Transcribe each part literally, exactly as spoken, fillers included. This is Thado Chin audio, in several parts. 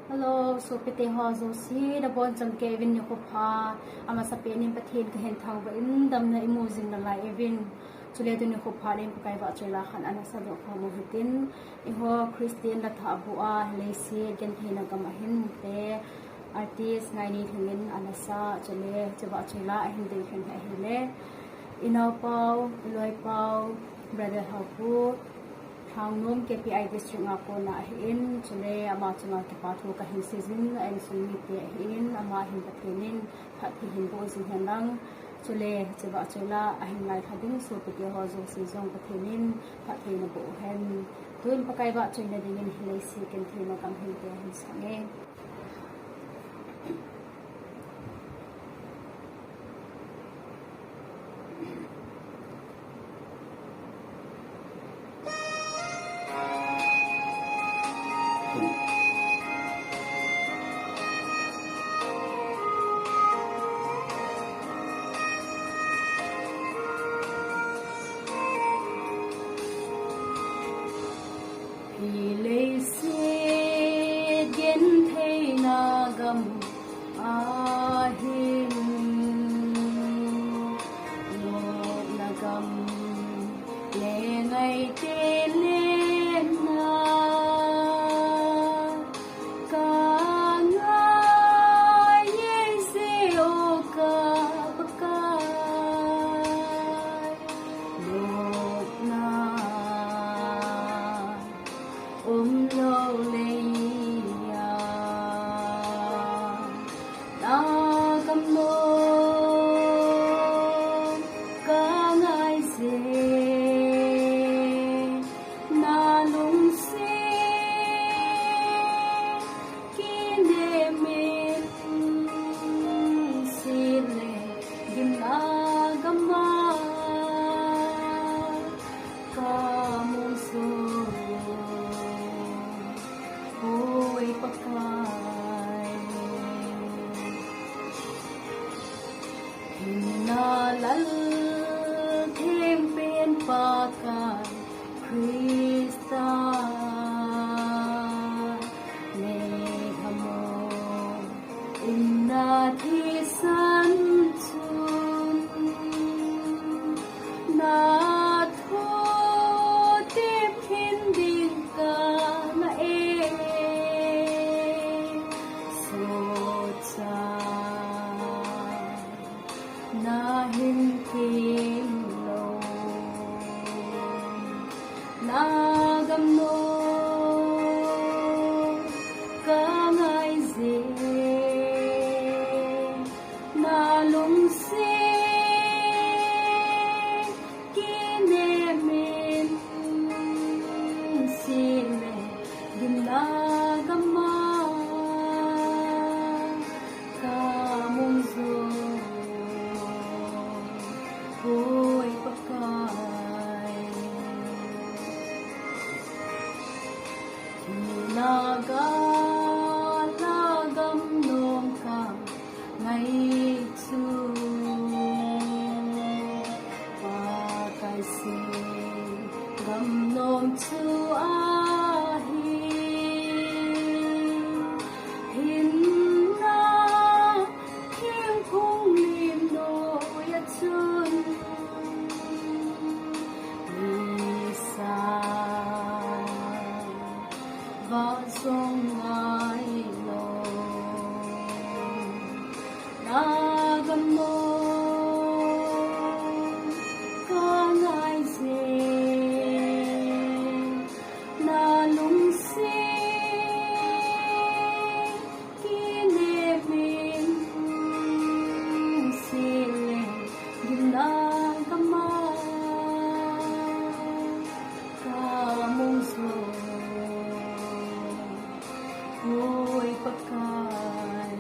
Hello, sopite ho jouse, nabonchauvin nikho pha. Amasapen in Pathen kahin thangvah in, damna imu jing nalai uvin. Chule tuni nikho pha in Pakai vahchoi la khat ana sadoh khom uhitin. Eiho Christian la thah bou a, leiset gentheina gam ahin mute, artist ngaini lhingin ana sa, chule hiche vahchoi la ahin dei lhing hi ahile, inaopau, iloipau, Brother Haopu, Thangnom K P I District a kona ahin, chule ama chunga kipathu kahin seijin, a insung mite ahin, ama hin Pathen in phatthei hin boh jing hen lang. Chule hiche vahchoi la ahin ngailha ding sopite ho jouse jong Pathen in phatthei naboh uhen. Tun Pakai vahchoina dingin leiset gentheina gam hinte ahin sange. Hi leiset gentheina gam ahin, lopna gam le ngaite lenna ka ngai e, Jehovah Pakai. Lopna umlou leiya, na gam nom ka ngai e, na lungset kinem in, sile gimna gam a ka mong jong, oi Pakai. Hinna lal thempen Pakai Christa, nei hamo in na thisan chun, na thutep khen ding kana e, socha na hin kilo, na gam nom ka ngai e, na lungset kinem in, sile gimna gam a ka mong jong, oi Pakai. Thina gam la gam nom ka ngai chu, Pakai, gam nom chu ahi, hinna thingphung lim noiya chun, mi sang vah jong ngailou, na gam nom ka ngai e, na lungset kinem in, sile gimna gam a ka mong jong, oi Pakai.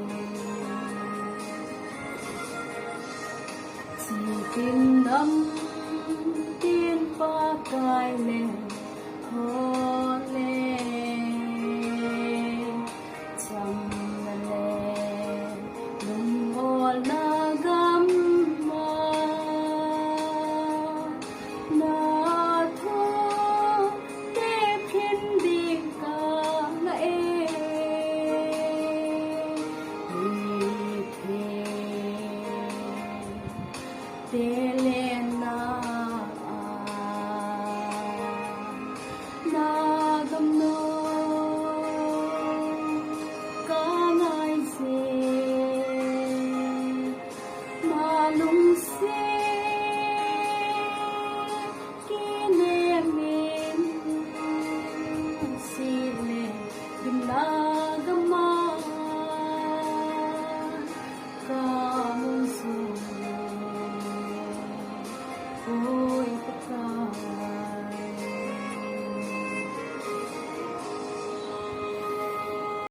Chitin namtin Pakai le ho